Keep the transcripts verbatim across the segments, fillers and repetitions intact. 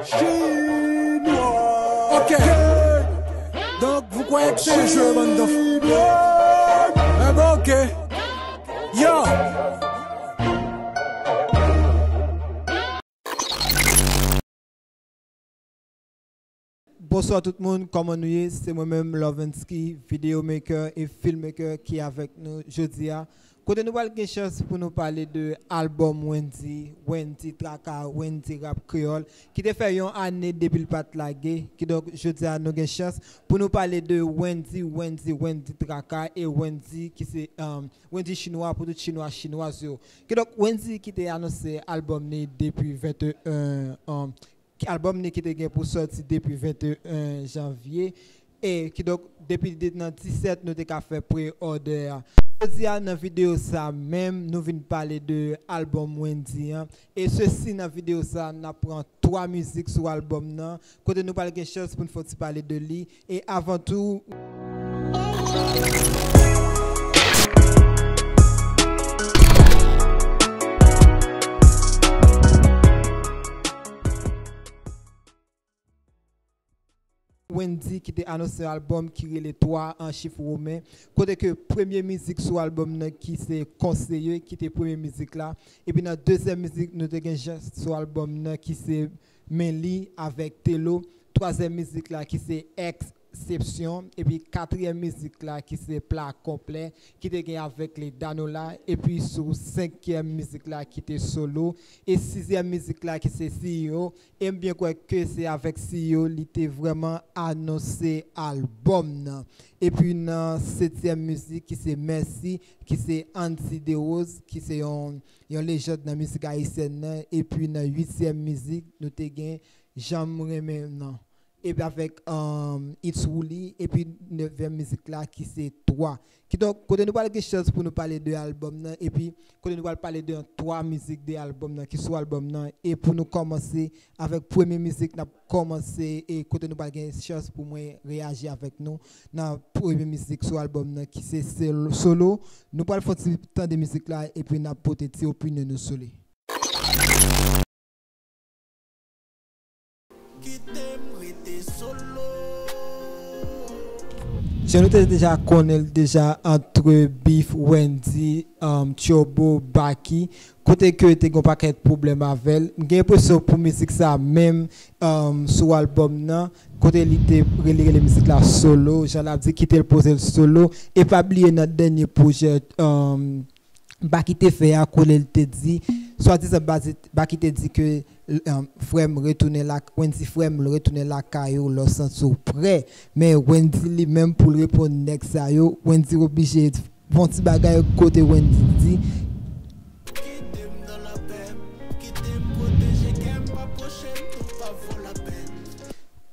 Chinwa. Ok. Donk, vous croyez que c'est un jeu, bann de fou? Eh ben, ok. Yo. Bonswa tout moun, kòman nou ye? Se mwen menm, Lovensky, videomaker e filmmaker ki avèk nou jodi a. Kote nou pral gen chans pou nou pale de albòm Wendy, Wendy Traka, Wendy Rap Kreyòl, ki te fè yon ane depi l pa t lage. Kidonk, jodi a, nou gen chans pou nou pale de Wendy, Wendy, Wendy Traka e Wendy ki se, um, Wendy Chinwa pou tout Chinwa, Chinwaz yo. Kidonk, Wendy ki te anonse albòm li depi venteyen, um, albòm li ki te gen pou sòti depi venteyen janvye. E kidonk, depi de, nan disèt, nou te ka fè pre-order a. Jodi a, nan videyo sa menm, nou vin pale de albòm Wendy an. E sesi, nan videyo sa, n ap pran twa mizik sou albòm nan, kote nou pral gen chans pou n fè yon ti pale de li. E avan tou, Wendy ki te anonse yon albòm ki rele twa an chif women, kote ke premye mizik sou albòm nan ki se Konseye, ki te premye mizik la, epi nan dezyèm mizik nou te gen chans sou albòm nan ki se Men Li avèk Telo, twazyèm mizik la ki se Eksepsyon, epi katriyèm mizik la ki se Pla Konplè, ki te gen avèk Ledanola, epi sou senkyèm mizik la ki te Solo, e sizyèm mizik la ki se C E O, e m byen kwè ke se avèk C E O li te vrèman anonse albòm nan. Epi nan setyèm mizik ki se Mèsi, ki se Andy Derose, ki se yon, yon lejand nan mizik ayisyèn nan. Epi nan uityèm mizik, nou te gen Jan m renmen w nan. Epi avèk, um, It's Wooly, epi nevyèm mizik la ki se Twa. Kidonk, kote nou pral gen chans pou nou pale de albòm nan, epi kote nou pral pale de twa mizik de albòm nan ki sou albòm nan, e pou nou kòmanse avèk premye mizik, n ap kòmanse, e kote nou pral gen chans pou mwen reyaji avèk nou nan premye mizik sou albòm nan ki se Sel-, Solo. Nou pral fè yon ti tande mizik la, epi n ap pote ti opinyon nou sou li. Kite m rete solo. Jan nou te deja konnen l deja, antre bif Wendy, um, Turbo, Baky, kote ke te gen yon pakèt pwoblèm avè l. M gen enpresyon pou mizik sa menm, um, sou albòm nan, kote li te rele, rele mizik la Solo, jan l ap di kite l poze l solo, e pa bliye nan dènye pwojè, um, Baky te fè a, kote l te di, swadizan Baky te di ke, um, frè m retounen la, Wendy frè m retounen lakay ou lè w santi w prè. Men Wendy li menm pou l reponn nèg sa yo, Wendy oblije fè yon ti bagay kote Wendy di, kite m nan lapè, kite m pwoteje kè m, pa pwoche m tou, pa vo lapè.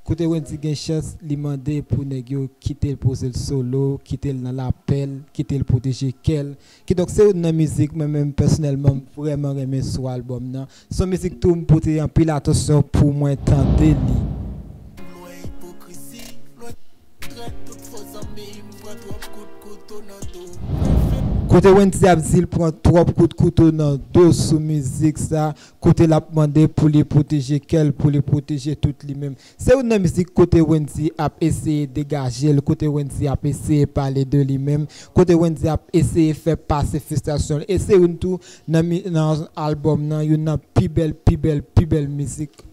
Kote Wendy gen chans, li mande pou nèg yo kite l poze l solo, kite l nan lapè l, kite l pwoteje kè l. Kidonk, se youn nan mizik mwen menm pèsonèlman m vrèman renmen sou albòm nan. Se yon mizik tou m pote anpil atansyon pou mwen tande li. Lwen ipokrizi, lwen trèt, tout fo zanmi m pran twòp kout kouto nan do. Kote Wendy ap di l pran twòp kout kouto nan do sou mizik sa, kote l ap mande pou li pwoteje kè l, pou li pwoteje tout li menm. Se youn nan mizik kote Wendy ap eseye degaje l, kote Wendy ap eseye pale de li menm, kote Wendy ap eseye fè pase fristrasyon l. E se youn tou nan mi-, nan albòm nan, youn nan pi bèl, pi bèl, pi bèl mizik.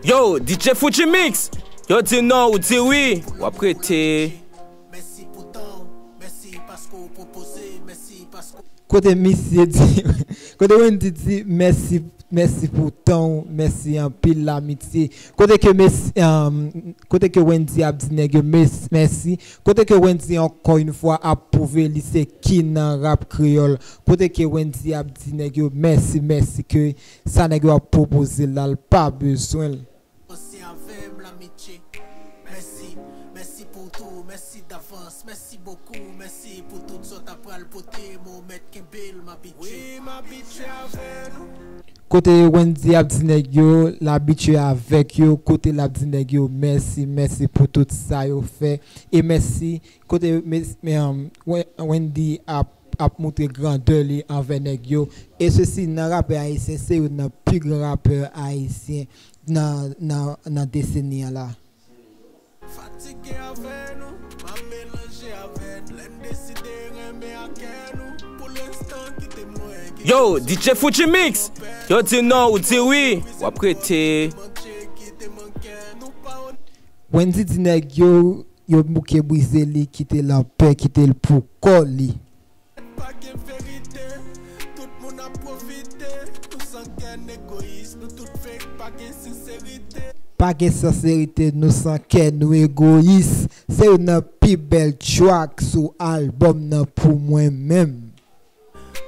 Yo, D J Fuji Mix! Yo di non, ou di wi, w ap rete. Mèsi pou tan w, mèsi paske w pwopoze, mèsi paske w Kote misye di, kote Wendy di, mèsi, mèsi pou tan w, mèsi anpil lamitye. Kote ke mes-, um, kote ke Wendy ap di nèg yo mes-, mèsi. Kote ke Wendy, ankò yon fwa, ap pwouve li se king nan rap kreyòl. Kote ke Wendy ap di nèg yo mèsi, mèsi ke sa nèg yo ap pwopoze la, l pa bezwen l. Panse avè m, lamitye. Mèsi, mèsi pou tou, mèsi davans, mèsi bokou, mèsi pou tout sa w ta pral pote, men w mèt kenbe l, m abitye. Wi, m abitye avè nou. Kote Wendy ap di nèg yo, l abitye avèk yo, kote l ap di nèg yo, mèsi, mèsi pou tout sa yo fè, e mèsi, kote mes-, men, um, Wen-, Wendy ap ap moutre grandè li anvè nèg yo. E sesi nan rapè ayisyen, se youn nan pi gran rapè ayisyen nan, nan, nan deseni an la. Fatige avè nou, m ap melanje avè n, lè n deside renmen ak kè nou. Pou lenstan, kite mwen, kite Yo, D J Fuji Mix! Yo di non, ou di wi, w ap rete. Wendy di nèg yo, yo bouke brize li, kite l anpè, kite l pou kò li. Pa gen verite, tout moun ap pwofite. Nou san kè, n egoyis, nou tout fake, pa gen senserite. Pa gen senserite, nou san kè, nou egoyis. Se youn nan pi bèl track sou albòm nan pou mwen menm.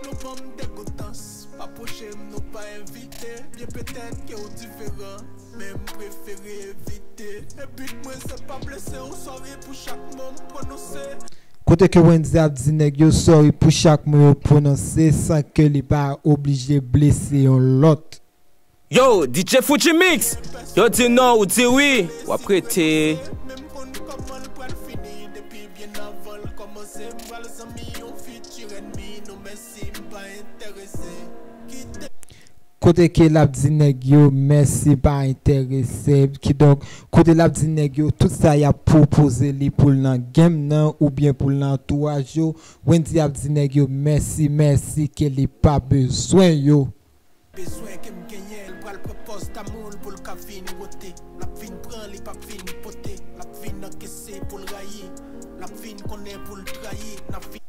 Nou ban m degoutans, pa pwoche m, nou pa envite. Byen petèt ke w diferan, men m prefere evite. E but mwen se pa blese w, sorry pou chak mo m pwononse. Kote ke Wendy ap di nèg yo sorry pou chak mo yo pwononse san ke li pa oblije blese yon lòt. Yo, D J Fuji Mix! Yo di non, ou di wi, w ap rete. Menm konn kòman l pral fini, depi byen avan l kòmanse, m pral zanmi yon fitir ènmi, non mèsi, m pa enterese. Kite Kote ke l ap di nèg yo mèsi pa enterese. Kidonk, kote l ap di nèg yo tout sa y ap pwopoze li pou l nan game nan oubyen pou l nan antouraj yo, Wendy ap di nèg yo mèsi, mèsi ke li pa bezwen yo. Bezwen ke m genyen, l pral pran pòz damou l pou l ka vin wote. L ap vin pran, li p ap vin pote. L ap vin ankese pou l rayi. L ap vin konnen pou l trayi. N ap vin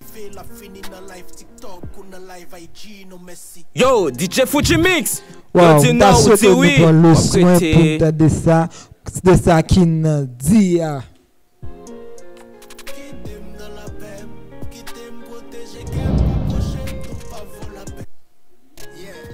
rive, l ap fini nan live TikTok ou nan live I G, non mèsi. Yo, D J Fuji Mix! Yo Waw, di m ta non, ou swete di nou wi, pran w ap leswen pou n rete. Tande sa, de sa ki nan di a. Kite m nan lapè m, kite m pwoteje kè m, pa pwoche m, tou pa vo lapè. Yeah.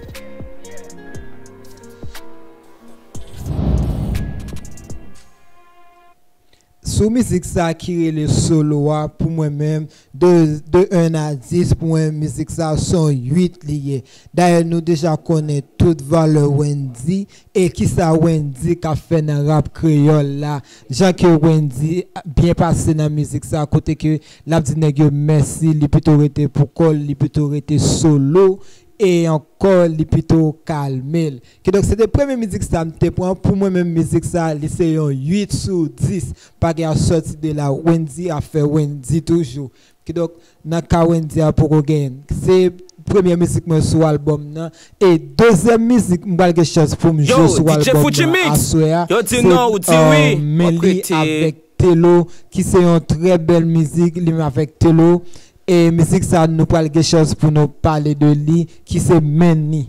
Sou mizik sa ki rele Solo a, pou mwen menm, de, de un a dis, pou mwen, mizik sa se yon uit li ye. Dayè, nou deja konnen tout valè Wendy, e kisa Wendy ka fè nan rap kreyòl la. Jan ke Wendy byen pase nan mizik sa, kote ke l ap di nèg yo mèsi, li pito rete pou kò l, li pito rete solo, e ankò, li pito kalme l. Kidonk, se te premye mizik sa m te pran. Pou mwen menm, mizik sa, li se yon uit sou dis. Pa gen ap sòti de la. Wendy ap fè Wendy toujou. Kidonk, nan ka Wendy a poko genyen. Se premye mizik mwen sou albòm nan. E dezyèm mizik m pral gen chans pou m jwe sou albòm nan aswè a, se, euh, Men Li avèk Telo, ki se yon trè bèl mizik, li menm avèk Telo. E mizik sa, nou pral gen chans pou nou pale de li, ki se Men Li.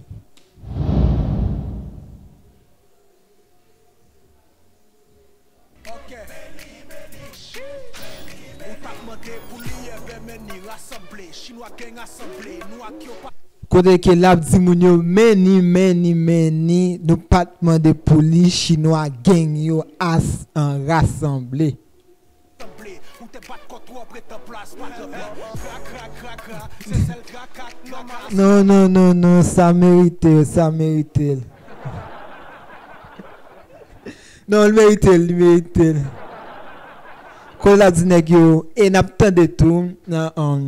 Kote ke l ap di moun yo, Men Li, Men Li, Men Li, Men Li, nou pa t mande pou li, chinwa gang yo as an rasanble. Non, non, non, non, sa merite l, sa merite l. Non, li merite l, li merite l. Kote l ap di nèg yo, e n ap tande tou, nan, um,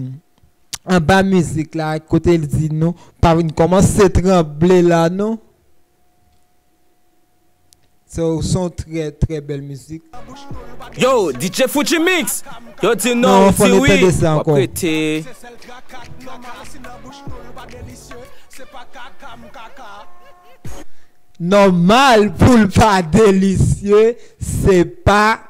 anba mizik la, kote l di nou, pa vin kòmanse tranble la, non. So, se yon trè, trè bèl mizik. Yo, D J Fuji Mix! Yo di non, ou di wi, w ap rete. Nòmal pou l pa delisye, se pa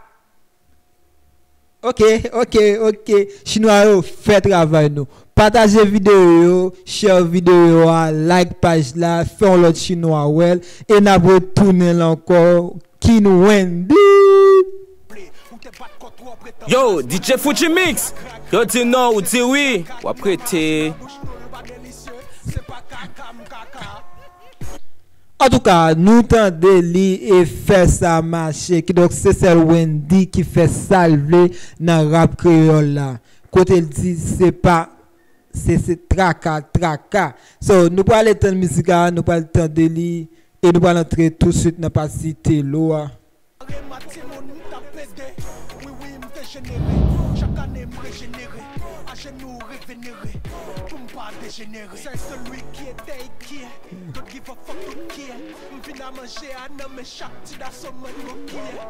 Ok, ok, ok. Chinwa yo, fè travay nou. Pataje videyo yo, share videyo a, like paj la, fè yon lòt chinwa wè l, e n ap retounen l ankò. King Wendy! Yo, D J Fuji Mix! Yo di non, ou di wi, w ap rete. Antouka, nou tande li e fè sa mache. Kidonk, se sèl Wendy ki fè sa l vle nan rap kreyòl la. Kote l di se pa, se, se traka, traka. So, nou prale tann mizik la, nou pral tande li, e nou pral antre tousuit nan pati Telo a. Mare matimoun m t ap pede. Wi, wi, m dejenere. Chak ane m rejenere. Aje Nou revenere, pou m pa dejenere. Sèl se lui qui était et qui est. Don't give a fuck who care. M vin a manje a nan men chak ti daso man yo kiye.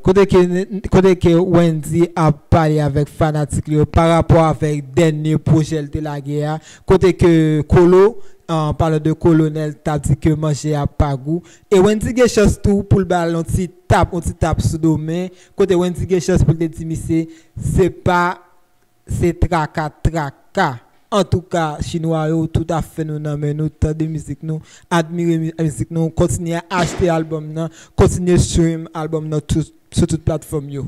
Kote ke, kote ke Wendy ap pale avèk fanatik li yo pa rapò avèk dènye pwojè l te lage a, kote ke Kolo, an palan de Kolonèl, t ap di ke manje a pa gou. E Wendy gen chans tou pou l ba l yon ti tap, yon ti tap sou do, men kote Wendy gen chans pou l te di misye, se pa se traka, traka. Antouka, chinwa yo, tout afè nou nan men nou, tande mizik nou, admire mi- mizik nou, kontinye achte albòm nan, kontinye stream albòm nan tout, sou tout platfòm yo.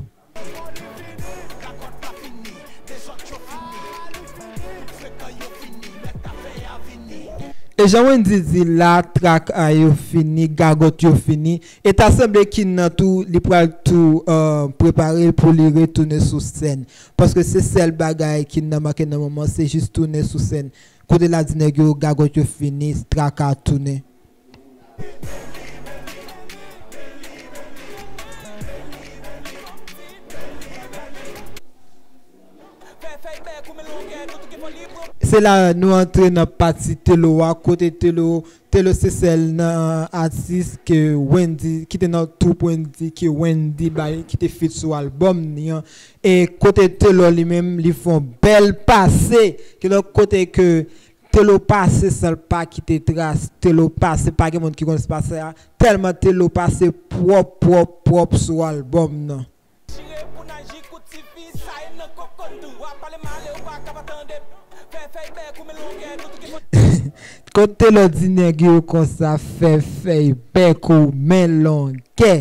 E jan Wendy di la, traka yo fini, gagòt yo fini, e ta sanble Kin nan tou, li pral tou, euh, prepare l pou li retounen sou sèn. Paske se sèl bagay ki nan manke nan moman, se jis tounen sou sèn. Kote l a di nèg yo, gagòt yo fini, traka tounen. Se la nou antre nan pati Telo a, kote Telo Telo se sèl nan atis ke Wendy, ki te nan twoup Wendy, ke Wendy bay, ki te feat sou albòm ni an. E kote Telo li menm, li fè yon bèl pase. Kidonk kote ke Telo pase san l pa kite tras, Telo pase, pa gen moun ki konn sa pase a. Tèlman Telo pase pwòp, pwòp, pwòp sou albòm nan. Chire pou Naji kout tifi, sa e nan kokot tou. W ap pale male, ou pa ka pa tande. Fè fèy bèk ou men longè, nou tou ki fò. Kot Telo di nèg yo konsa, fè fèy bèk ou men longè.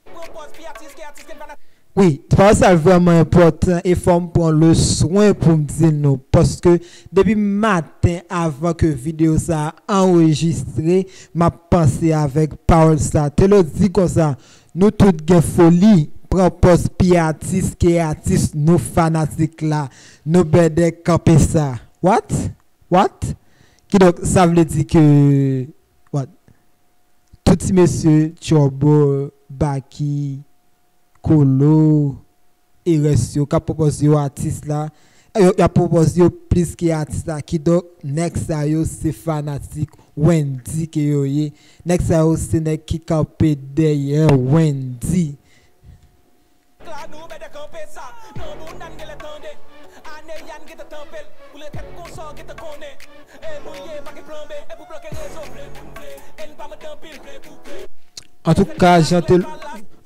Pran pòz pi atis ke atis ke fanatik. Wi, pawòl sa vrèman enpòtan e fò m pran le swen pou m di nou. Paske depi maten avan ke videyo sa a anrejistre, m ap panse avèk pawòl sa. Telo di konsa, nou tout gen foli, pran pòz pi atis ke atis nou fanatik la, nou bèdè kanpe sa. What? What? Kidonk, sa vle di ke, what? Tout ti mesye, Tchòbò, Baky, Kolo, e rès yo, k ap pwopòze yo atis la, yo, y ap pwopòze yo plis ke atis la. Kidonk, nèg sa yo se fanatik Wendy ke yo ye. Nèg sa yo se nèg ki kanpe dèyè Wendy. La nou bèdè kanpe sa, nan bounda n genlè tande. Ane Yann gentan tanpe l, boule tèt konsa w gentan konnen. E nou ye pa gen plan B, e pou bloke rezo. E n pa mande anpil. Antouka, jan Telo,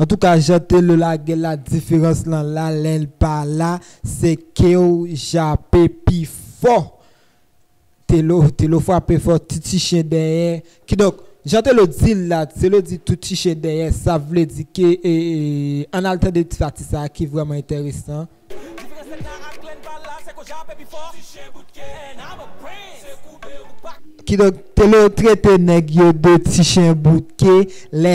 antouka, jan Telo lage la, diferans lan la, lè l pa la, se ke w jape pi fò. Telo, Telo frape fò, ti ti chen dèyè. Kidonk, jan Telo di l la, Telo di tout ti chen dèyè, sa vle di ke, e, e, ann al tande ti pati sa a ki vrèman enteresan. Kidonk, Telo trete nèg yo de ti chen bout ke, lè,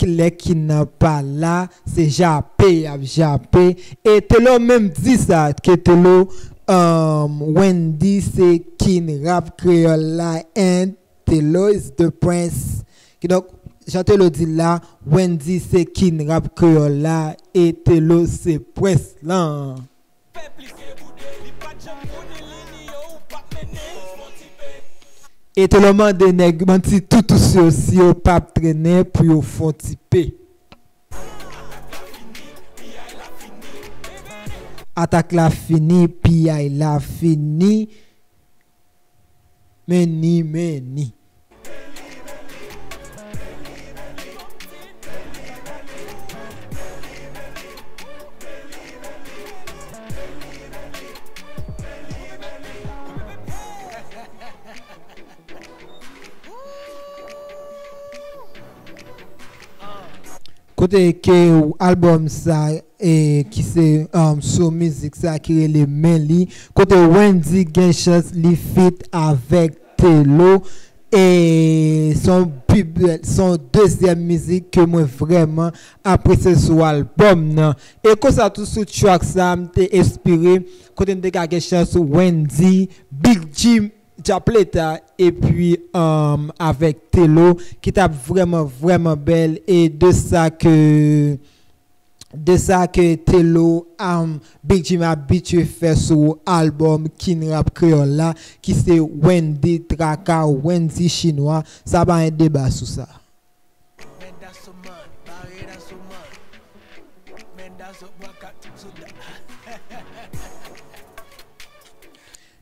lè Kin nan pa la, se jape y ap jape. E Telo menm di sa, ke Telo, um, Wendy se King rap kreyòl la, and Telo is the prince. Kidonk, jan Telo di l la, Wendy se King rap kreyòl la, e Telo se prince lan. E Telo mande nèg, manti toutous yo, si yo p ap trennen pou yo fè yon ti pe. Atak la fini, piyay la fini. Meni, meni. Kote ke albòm sa, e, ki se, um, sou mizik sa ki rele Men Li, kote Wendy gen chans li feat avèk Telo, e se yon pi bèl, se yon dezyèm mizik ke mwen vrèman apresye sou albòm nan. E konsa tou sou track sa, m te enspire, kote m te ka gen chans Wendy, Big Jim, Djapleta, epi, um, avèk Telo, ki t ap vrèman, vrèman bèl, e de sa ke de sa ke Telo, um, Big Jim abitye fè sou albòm Kin Rap Kreyòl la, ki se Wendy Traka, Wendy Chinwa. Sa pa yon deba sou sa.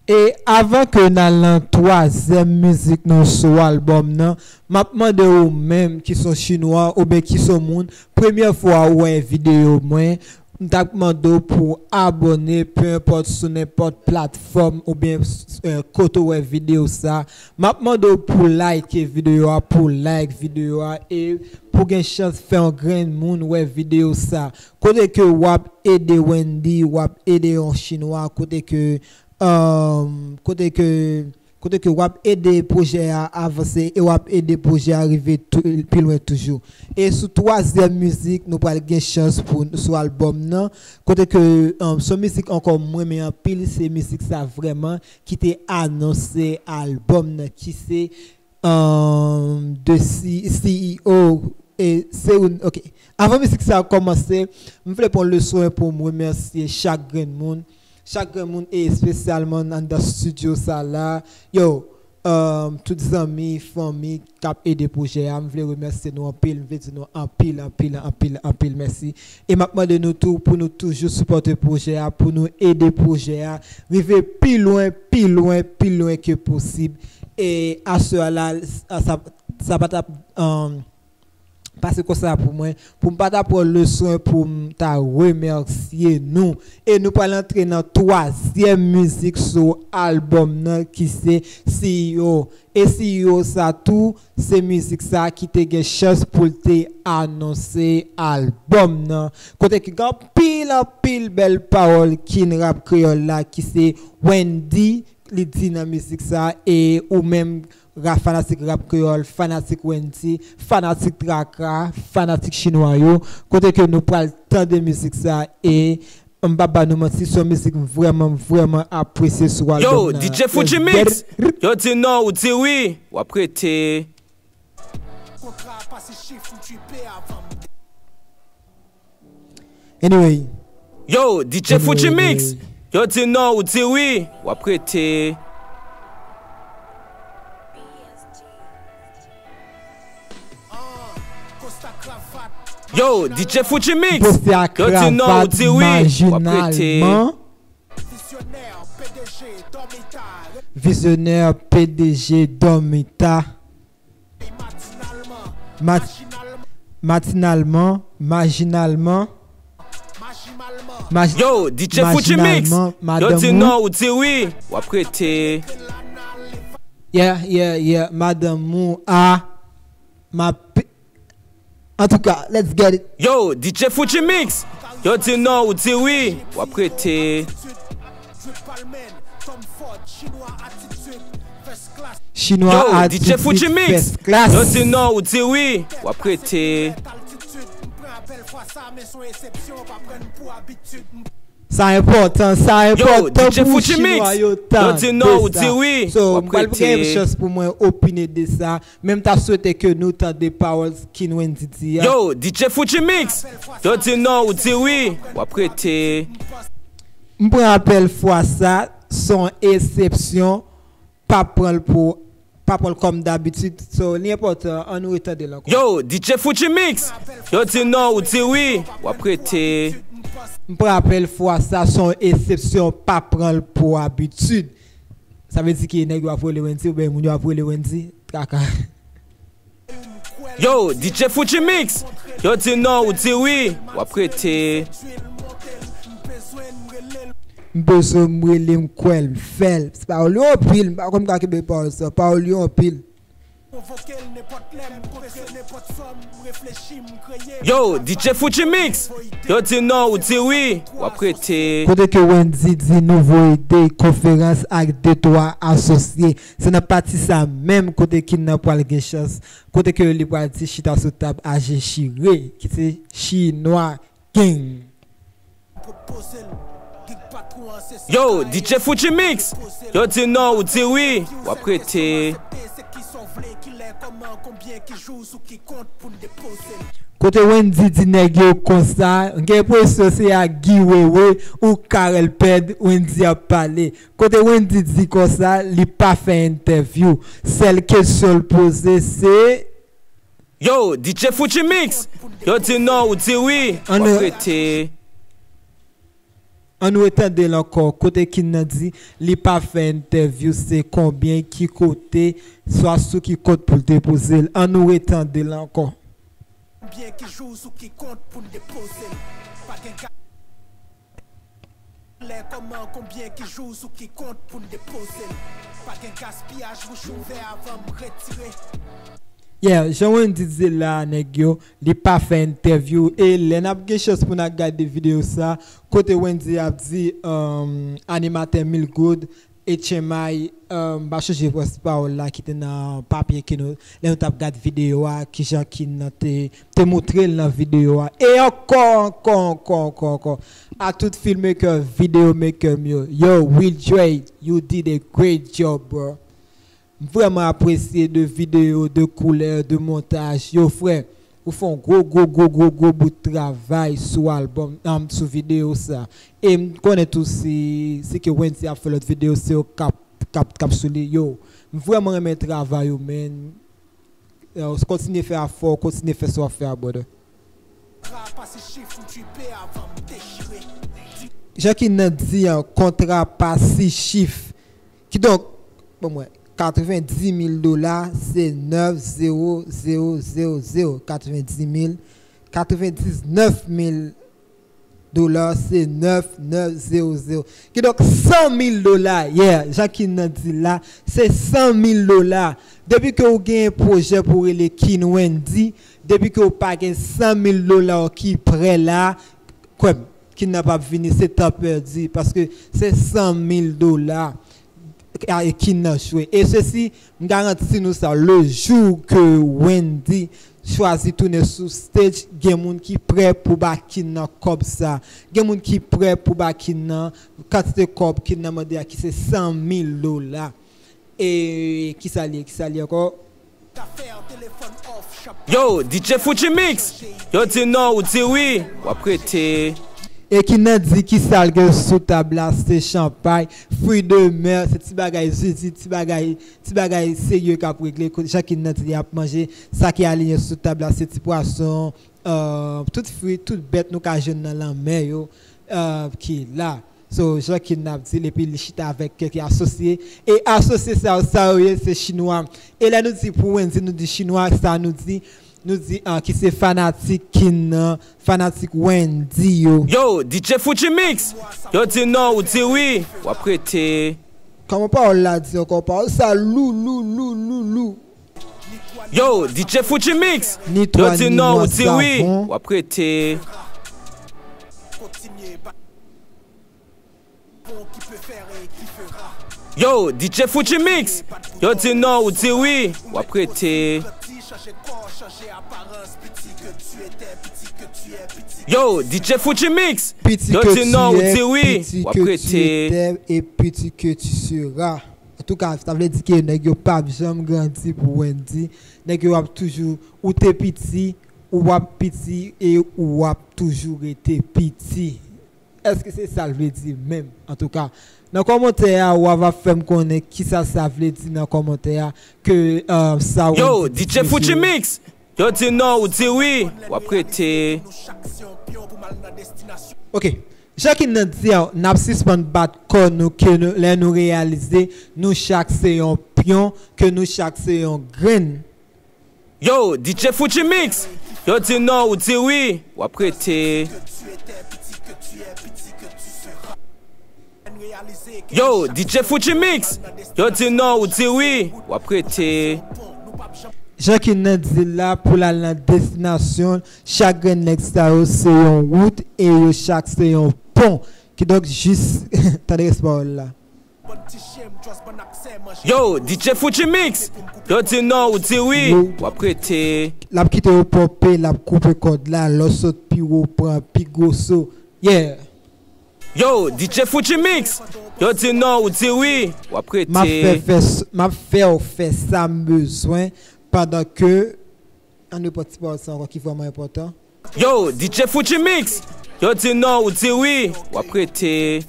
E avan ke n al nan twazyèm mizik nou sou albòm nan, m ap mande ou menm ki s on chinwa oubyen ki s on moun, premyè fwa ou wè videyo mwen, m t ap mande w pou w abòne, pe enpòt sou nenpòt platfòm oubyen, eh, kote w wè videyo sa. M ap mande w pou w like videyo a, pou w like videyo a, e pou w gen chans fè yon grenn moun wè videyo sa. Kote ke w ap ede Wendy, w ap ede yon chinwa, kote ke, um, kote ke, kote ke w ap ede pwojè a avanse e w ap ede pwojè a rive tou, pi lwen toujou. E sou twazyèm mizik, nou pral gen chans pou, sou albòm nan, kote ke, um, s on mizik ankò mwen renmen anpil, se mizik sa vrèman ki te anonse albòm nan, ki se, um, de C-, C E O, e se ou, ok. Avan mizik sa kòmanse, m vle pran leson pou m remèsye chak grenn moun, chak grenn moun, e espesyalman anndan estidyo sa la. Yo, um, tout zanmi, fanmi k ap ede pwojè a, m vle remèsye nou anpil, m vle di nou anpil, anpil, anpil, anpil mèsi. E m ap mande nou tou pou nou toujou sipòte pwojè a, pou nou ede pwojè a rive pi lwen, pi lwen, pi lwen ke posib. E aswè a la, sa, sa, sa pa t ap, um, pase konsa pou mwen, pou m pa ta pran leson pou m ta remèsye nou. E nou pral antre nan twazyèm mizik sou albòm nan ki se C E O. E C E O sa tou, se mizik sa ki te gen chans pou l te anonse albòm nan. Kote ki gen anpil, anpil bèl pawòl King Rap Kreyòl la ki se Wendy, li di nan mizik sa, e ou menm, rap, fanatik rap kreyòl, fanatik Wendy, fanatik Traka, fanatik chinwa yo, kote ke nou pral tande mizik sa, e m p ap ba nou manti, se yon mizik m vrèman, vrèman apresye sou albòm nan. Yo, D J Fouji Mix, yo di non, ou di wi, w ap rete. Anyway. Yo, D J Fouji Mix. Yo di non, ou di wi, w ap rete. Yo, D J Fouji Mix. Yo di non, ou di wi, w ap rete. Vizyonè P D G Dòmita. Mat-, matinalman, majinalman, maj-, yo, D J Fouji Mix, majinalman, yo di non, ou di wi, w ap rete. Yeah, yeah, yeah, madanm ou a, ma pi-, antouka, let's get it. Yo, D J Fouji Mix, yo di non, ou di wi, w ap rete. Chinwa yo, D J Fouji Mix. Yo di non, ou di wi, w ap rete. Sa enpòtan, sa enpòtan pou chinwa yo tande sa. Yo, D J Fouji Mix. Yo di non, ou di wi, w ap rete. So, m pral gen chans pou mwen opine de sa. Men m ta swete ke nou tande pawòl King Wendy di a. Yo, D J Fouji Mix. Yo di non, ou di wi, w ap rete. M pran apèl fwa sa, s on eksepsyon, pa pran l pou, pa pran l kòm dabitid, so, li enpòtan, ann nou retande l ankò. Yo, D J Fouji Mix, yo di non, ou di wi, w ap rete. M pran apèl fwa sa, s on eksepsyon, pa pran l pou abitid. Sa vle di ki nèg yo ap rele Wendy, oubyen moun yo ap rele Wendy, Traka. Yo, D J Fouji Mix. Yo di non, ou di wi, w ap rete. M bezwen m rele m kwè l, m fè l. Se pawòl yo anpil, m pa konn m ka kenbe pawòl sa. Pawòl yo anpil. Yo, D J Fouji Mix. Yo di non, ou di wi, w ap rete. Kote ke Wendy di nou voye de konferans ak de twa asosye. Se nan pati sa menm kote King nan pral gen chans, kote ke li pral di chita sou tab a je chire, ki se Chinwa King. Yo, D J Fouji Mix. Yo di non, ou di wi, w ap rete. Kòman, konbyen, ki jou, sou ki kont pou n depoze l? Kote Wendy di nèg yo konsa, m gen enpresyon se ak Guy Wewe ou Carel Ped Wendy ap pale. Kote Wendy di konsa, li pa fè entèvyou. Sèl kesyon l poze se. Yo, D J Fuji Mix! Yo di non, ou di wi, w ap rete. Ann retande l ankò, kote Kin nan di li pa fè entèvyou, se konbyen, ki kote, swa sou ki kont pou l depoze l. Ann retande l ankò. Konbyen, ki jou, sou ki kont pou n depoze l? Pa gen ga- Lè kòman, konbyen, ki jou, sou ki kont pou n depoze l? Pa gen gaspiyaj, bouch ouvè avan m retire. Yeah, jan Wendy di la, nèg yo, li pa fè entèvyou. E lè n ap gen chans pou n ap gade videyo sa, kote Wendy ap di um, animatè Milgood, H M I, um, m pa chonje pwès pawòl la ki te nan papye ke nou, lè nou t ap gad videyo a, kijan Kin nan te, te moutre l nan videyo a. E ankò, ankò, ankò, ankò, ankò. A tout filmmaker, videomaker m yo. Yo, Will Dre, you did a great job, bro. M vrèman apresye de videyo, de koulè, de montaj. Yo, frè, ou fè yon gwo, gwo, gwo, gwo, gwo bout travay sou albòm, um, sou videyo sa. E m konnen tou si, si ke Wendy ap fè lòt videyo, se yo k ap, k ap, k ap sou li. Yo, m vrèman renmen travay ou, man. Yo, kontinye fè afè w, kontinye fè sa w ap fè a, brother. Jan Kin nan di an, kontra pa sis chif. Kidonk, ban mwen, katrevendimil dola, se nèf zewo zewo zewo zewo, katrevendimil, katrevendiznèf mil dola, se nèf nèf zewo zewo. Kidonk, san mil dola, yeah, jan Kin nan di la, se san mil dola. Depi ke ou gen pwojè pou rele Kin Wendy, depi ke ou pa gen san mil dola ki prè la, kwè m, Kin nan p ap vini, se tan pèdi, paske se san mil dola Kin nan jwe. E sesi, m garanti nou sa, le jou ke Wendy chwazi tounen sou stage, gen moun ki prè pou ba Kin nan kòb sa. Gen moun ki prè pou ba Kin nan kantite kòb Kin nan mande a, ki se san mil dola. E kisa l ye, kisa l ye ankò? Yo, D J Fuji Mix! Yo di non, ou di wi, w ap rete. E Kin nan di kisa l gen sou tab la, se chanpay, fruits de mer, se ti bagay zizi, ti bagay, ti bagay serye k ap regle. Jan Kin nan di li ap manje, sa ki aliyen sou tab la, se ti pwason, euh, tout fwi, tout bèt nou ka jwenn nan lanmè yo, euh, ki la. So, jan Kin nan ap di l, epi li chita avèk kèk asosye. E asosye sa yo, sa yo ye, se chinwa. E lè nou di pou Wendy, nou di chinwa, sa nou di, nou di, ah, ki se fanatik Kin nan, fanatik Wendy yo. Yo, D J Fuji Mix! Yo di non, ou di wi, w ap rete. Kòman pawòl la di ankò? Pawòl sa lou, lou, lou, lou, lou. Yo, D J Fuji Mix! Yo di non, ou di wi, w ap rete. Yo, D J Fuji Mix! Yo di non, ou di wi, w ap rete. Yo, D J Fuji Mix! Yo di non, ou di wi, w ap rete. E piti ke tu seras. Antouka, sa vle di ke nèg yo p ap janm grandi pou Wendy. Nèg yo ap toujou, ou te piti, ou ap piti e ou ap toujou rete piti. Èske se sa l vle di menm? Antouka, nan kòmantè a, w a va fè m konnen kisa sa vle di nan kòmantè a ke, euh, sa Wendy di. Yo, D J Fuji Mix! Yo di non, ou di wi, w ap rete. Ok. Jan Kin nan di a, n ap sispann bat kò nou ke nou, lè nou reyalize nou chak se yon pyon, ke nou chak se yon grenn. Yo, D J Fuji Mix! Yo di non, ou di wi, w ap rete. Yo, D J Fuji Mix! Yo di non, ou di wi, w ap rete. Jan Kin nan di l la, pou l al nan destinasyon l, chak grenn nèg sa yo se yon wout e yo chak se yon pon. Kidonk, jis tande rès pawòl la. Yo, D J Fuji Mix! Yo di non, ou di wi, w ap rete. L ap kite yo ponpe, l ap koupe kòd la, lè w sot pi wo, pran pi gwo so. Yeah! Yo, D J Fuji Mix! Yo di non, ou di wi, w ap rete. M ap fè, fè, m ap fè w fè sa m bezwen Pandan ke, ann reprann ti pawòl sa ankò ki vrèman enpòtan. Yo, D J Fuji Mix! Yo di non, ou di wi, w ap rete.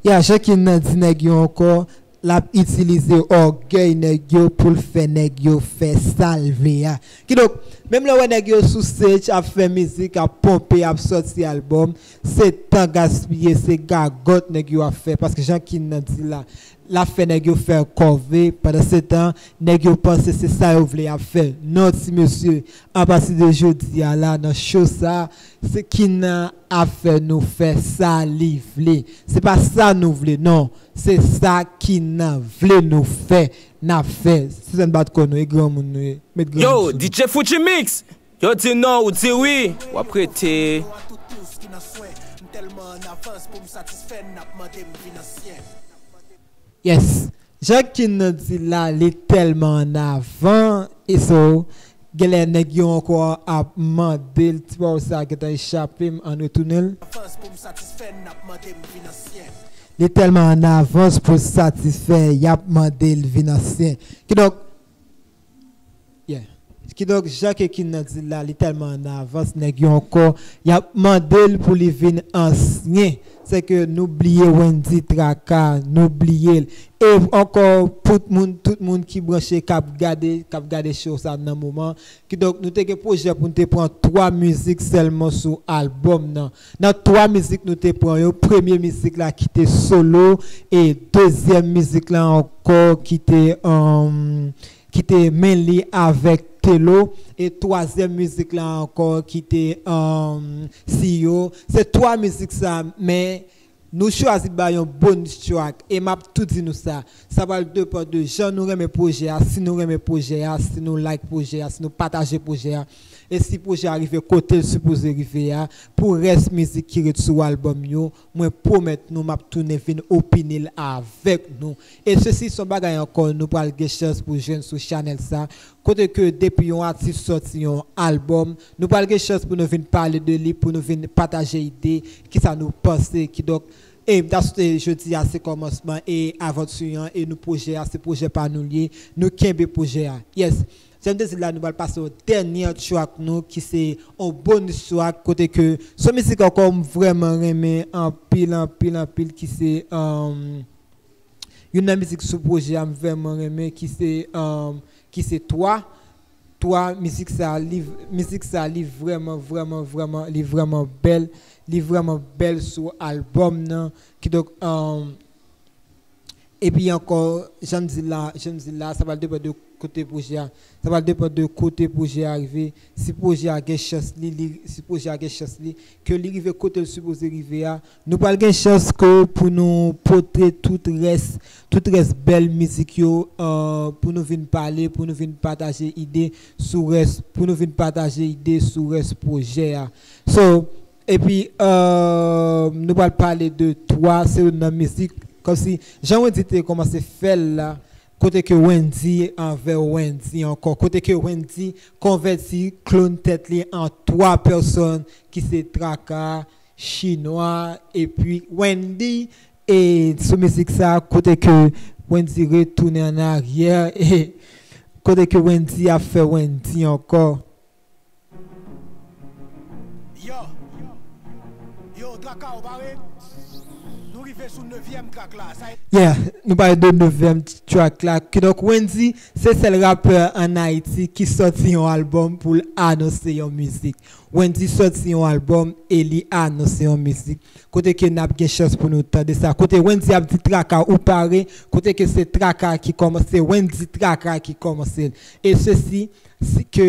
Ya, jan Kin nan di nèg yo ankò, l ap itilize ògèy nèg yo pou l fè nèg yo fè sa l vle a. Kidonk, menm lè w wè nèg yo sou stage ap fè mizik, ap ponpe, ap sòti albòm, se tan gaspiye, se gagòt nèg yo ap fè. Paske jan Kin nan di la, l ap fè nèg yo fè kòve. Pandansetan, nèg yo panse se sa yo vle y ap fè. Non, ti mesye, apati de jodi a la, nan show sa, se Kin nan ap fè nou fè sa li vle. Se pa sa nou vle, non. Se sa Kin nan vle nou fè, n ap fè. Se sa n bat kò nou, e granmoun nou ye. Met granmoun sou nou. Yo, D J Fuji Mix! Yo di non, ou di wi, w ap rete. Yes. Jan Kin nan di la, li tèlman annavan, e so, genlè nèg yo ankò ap mande l, ti pawòl sa gentan echape m, ann retounen l. Li tèlman annavans pou satisfè, y ap mande l vin ansyen. Kidonk, yeah. Kidonk, jan ke Kin nan di la, li tèlman annavans, nèg yo ankò, y ap mande l pou li vin ansyen. Se ke nou bliye Wendy Traka, nou bliye l. E ankò, tout moun, tout moun ki branche, k ap gade, k ap gade show sa nan moman. Kidonk, nou te gen pwojè pou nou te pran twa mizik sèlman sou albòm nan. Nan twa mizik nou te pran yo, premye mizik la ki te solo, e dezyèm mizik la ankò ki te, um, ki te men li avèk Telo, e twazyèm mizik la ankò ki te, um, Siyo. Se twa mizik sa, men nou chwazi bay yon bonus track, e m ap tou di nou sa, sa pral depann de jan nou renmen pwojè a, si nou renmen pwojè a, si nou like pwojè a, si nou pataje pwojè a, e si pwojè a rive kote l sipoze rive a, pou rès mizik ki ret sou albòm yo, mwen pwomèt nou m ap tounen vin opine l avèk nou. E sesi se yon bagay ankò nou pral gen chans pou jwenn sou chanèl sa, kote ke depi yon atis sòti yon albòm, nou pral gen chans pou nou vin pale de li, pou nou vin pataje ide, kisa nou panse, kidonk, e m ta swete jodi a se kòmansman e avanti an, e nou pwojè a, se pwojè pa nou l ye, nou kenbe pwojè a. Yes, jan m te di la, nou pral pase yon dènye track nou, ki se yon bonus track, kote ke se yon mizik ankò m vrèman renmen anpil, anpil, anpil, ki se, um, youn nan mizik sou pwojè a m vrèman renmen, ki se, um, ki se Twa. Twa, mizik sa, li, mizik sa, li vrèman, vrèman, vrèman, li vrèman bèl. Li vrèman bèl sou albòm nan. Kidonk, um, epi ankò, jan m di la, jan m di la, sa pral depann de kote pwojè a. Sa pral depann de kote pwojè a rive. Si pwojè a gen chans li, li, si pwojè a gen chans li, ke li rive kote l sipoze rive a, nou pral gen chans ke pou nou pote tout rès, tout rès bèl mizik yo, uh, pou nou vin pale, pou nou vin pataje ide sou rès, pou nou vin pataje ide sou rès pwojè a. So, epi, uh, nou pral pale de Twa, se youn nan mizik, kòmsi, jan Wendy te kòmanse fè l la, kote ke Wendy anvè Wendy ankò, kote ke Wendy konvèti, klone tèt li an twa pèsòn, ki se Traka, Chinwa, epi Wendy. E sou mizik sa, kote ke Wendy retounen an aryè, e kote ke Wendy ap fè Wendy ankò. Yo, yo, Traka, ou pare? Nou rive sou nevyèm track la. Sa e... Yeah, nou pale de nevyèm track la. Kidonk, Wendy, se sèl rapè ann Ayiti ki sòti yon albòm pou l anonse yon mizik. Wendy sòti yon albòm e li anonse yon mizik. Kote ke n ap gen chans pou nou tande sa. Kote Wendy ap di Traka, ou pare? Kote ke se Traka ki kòmanse, Wendy Traka ki kòmanse l. E sesi, si ke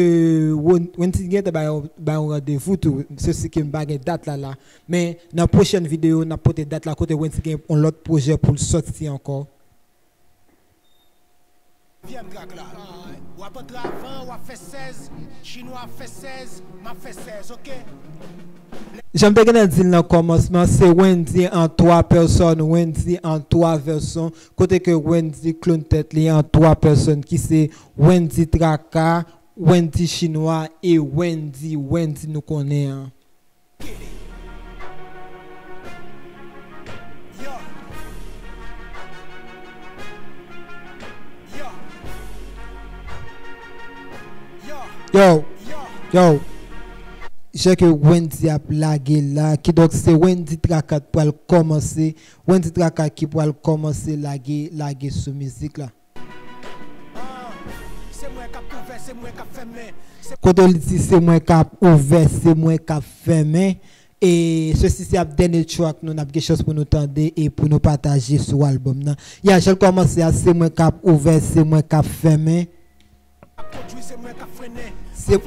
Wen-, Wendy gentan bay yon, bay yon randevou tou, sesi ke m pa gen dat la la. Men nan pwochèn videyo, n ap pote dat la kote Wendy gen yon lòt pwojè pou l sòti ankò. Nevyèm track la. W ap antre avan, w ap fè sèz, Chinwa ap fè sèz, m ap fè sèz, oke? Jan m te gentan di l nan kòmansman, se Wendy an twa pèsòn, Wendy an twa vèsyon, kote ke Wendy klone tèt li an twa pèsòn ki se Wendy Traka, Wendy Chinwa e Wendy, Wendy nou konnen an. Yo. Yo. Yo, yo. Jan ke Wendy ap lage la, kidonk se Wendy Traka k pral kòmanse, Wendy Traka ki pral kòmanse lage, lage sou mizik la. Kote l di se mwen k ap ouvè, se mwen k ap fèmen. E sesi se ap dènye track nou, n ap gen chans pou nou tande e pou nou pataje sou albòm nan. Ya, jan l kòmanse a, se mwen k ap ouvè, se mwen k ap fèmen. Se,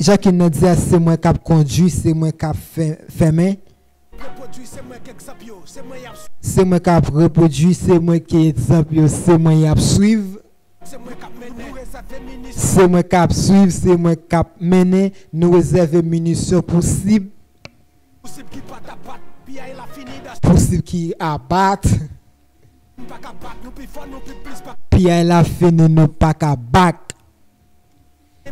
jan King nan di a, se mwen k ap kondui, se mwen k ap fè-, fèmen. Se mwen k ap repwodui, se mwen ki egzanp yo, se mwen y ap swiv. Se mwen k ap swiv, se mwen k ap mennen, nou rezève minisyon pou sib. Pou sib ki abat. P I la fini, nou pa ka bak. Se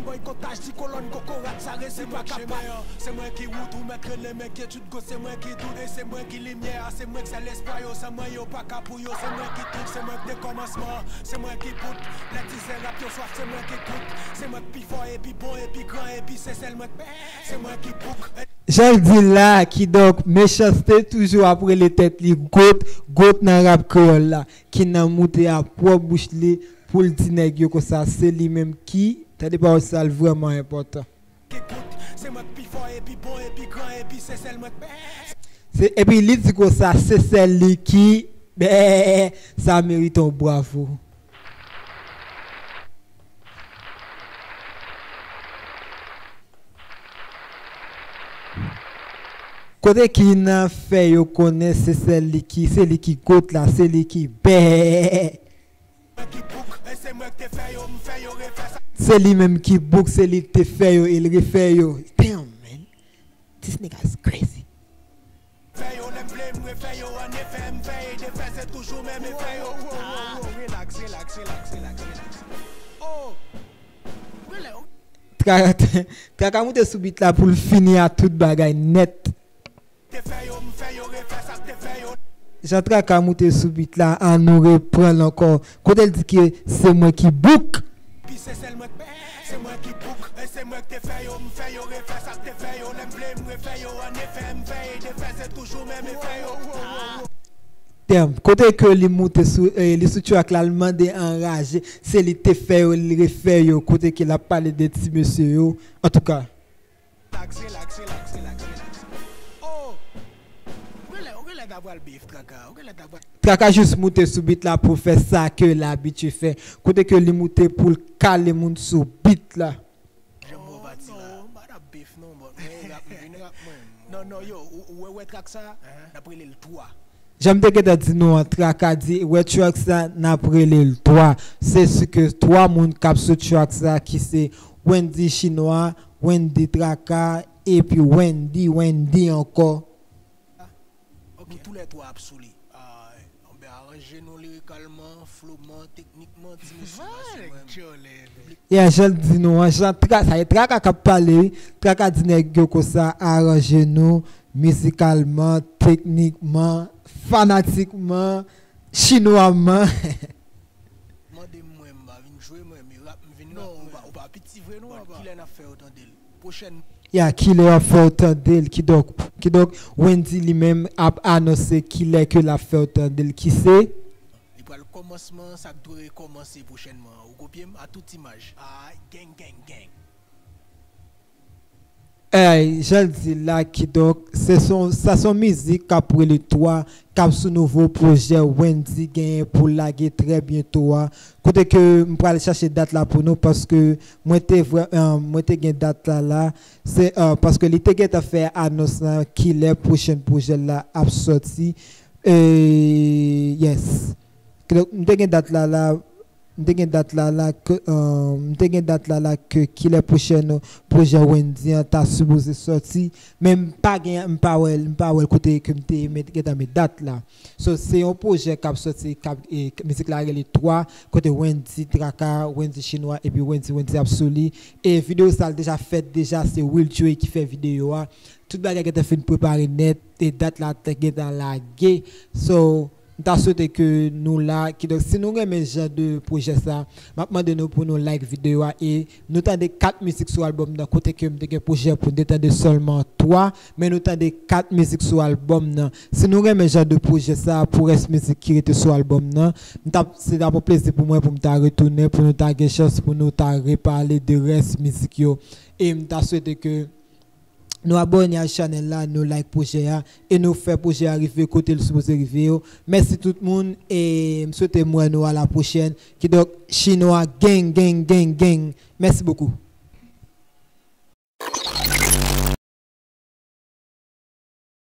mwen ki wout, ou mèt rele m enkyetid, ko se mwen ki dout, e se mwen ki limyè a, se mwen k sèl espwa yo, san mwen yo pa ka pou yo, se mwen ki tout, se mwen k dekòmansman, se mwen ki bout, lè dizè rap yo swaf, se mwen ki gout, se mwen k pi fò, e pi bon, e pi gran, e pi se sèl mwen k, se mwen ki bouk. Jan l di la, kidonk, Mechanste toujou ap rele tèt li GOAT, GOAT nan rap kreyòl la. King nan moute a pwòp bouch li pou l di nèg yo konsa, se li menm ki, tande pawòl sa l vrèman enpòtan. Se, epi li di konsa, se sèl li ki, bè, sa merite yon bravo. Kote King nan fè yo konnen se sèl li ki, se li ki GOAT la, se li ki bè. Se li menm ki bouk, se li k te fè yo, e l refè yo. Damn, man. This nigga is crazy. Tra-, Traka moute sou beat la pou l fini a tout bagay nèt. Jan Traka moute sou beat la, an nou reprann l ankò. Kote l di ke se mwen ki bouk. Damn, kote ke li moute sou, eh, li sou track la, l mande anraje, se li te fè yo, li refè yo, kote ke l ap pale de ti mesye yo. Antouka. Relax, relax, relax, relax, relax. Oh! Ou genlè, ou genlè ta pral beef, Traka. Ou genlè ta pral Traka jis moute sou beat la pou fè sa ke l abitye fè. Kote ke li moute pou l kale moun sou beat la. Janm wè pati la. Non, non, m pa t ap beef non, but mwen rap, m vin rap mwen. Non, non, yo, ou, ou wè, wè track sa, n ap rele l twa. Jan m te gentan di nou an, Traka di, wè track sa, n ap rele l twa. Se si ke twa moun k ap sou track sa, ki se Wendy Chinwa, Wendy Traka, epi Wendy, Wendy ankò. Ok. Nou toulètwa ap sou li. Ah, ben, aranje nou lirikalman, floman, teknikman, ti mesye, paske mwen, Yeah, jan l di nou an, jan Tra-, sa e Traka k ap pale, wi. Traka di nèg yo konsa, aranje nou, mizikalman, teknikman, fanatikman, chinwaman. Mande m mwen, m pa vin jwe mwen, men rap m vin rap mwen. Non, ou pa, ou pa piti vre non, papa. Kilè n ap fè yo tande l? Pwochèn. Ya, kilè w ap fè yo tande l? Kidonk, kidonk, Wendy li menm ap anonse kilè ke l ap fè yo tande l, ki se? Li pral kòmansman, sa k dwe kòmanse pwochènman. Ou kopye m? A tout imaj. Ah, gang, gang, gang. Ey, jan l di la, kidonk, se son, sa se yon mizik k ap rele twa, k ap sou nouvo pwojè Wendy genyen pou l lage trè byento a. Kote ke m pral chache dat la pou nou, paske mwen te vre, eh, mwen te gen dat la la. Se, eh, paske li te gentan fè anons lan kilè pwochèn pwojè l la ap sòti. E, yes. Kidonk, m te gen dat la la. M te gen dat la la ke, eh, m te gen dat la la ke kilè pwochèn pwojè Wendy an ta sipoze sòti, men m pa gen, m pa wè l, m pa wè l kote ke m te met, gentan met dat la. So, se yon pwojè k ap sòti, k ap, e, mizik la rele twa, kote Wendy Traka, Wendy Chinwa, epi Wendy, Wendy ap sou li. E videyo sa l deja fèt deja, se Will Joy ki fè videyo a. Tout bagay gentan fin prepare nèt, e dat la te gentan lage. So, M ta swete ke nou la, kidonk si nou renmen jan de pwojè sa, m ap mande nou pou nou like videyo a. E nou tande kat mizik sou albòm nan, kote ke m te gen pwojè pou n te tande sèlman twa, men nou tande kat mizik sou albòm nan. Si nou renmen jan de pwojè sa, pou rès mizik ki rete sou albòm nan, m t ap, se t ap yon plezi pou mwen pou m ta retounen, pou nou ta gen chans pou nou ta repale de rès mizik yo. E m ta swete ke nou abòne a chanèl la, nou like pwojè a, e nou fè pwojè a rive kote l sipoze rive yo. Mèsi tout moun, e m swete m wè nou a la pwochèn. Kidonk, Chinwa gang, gang, gang, gang. Mèsi bokou.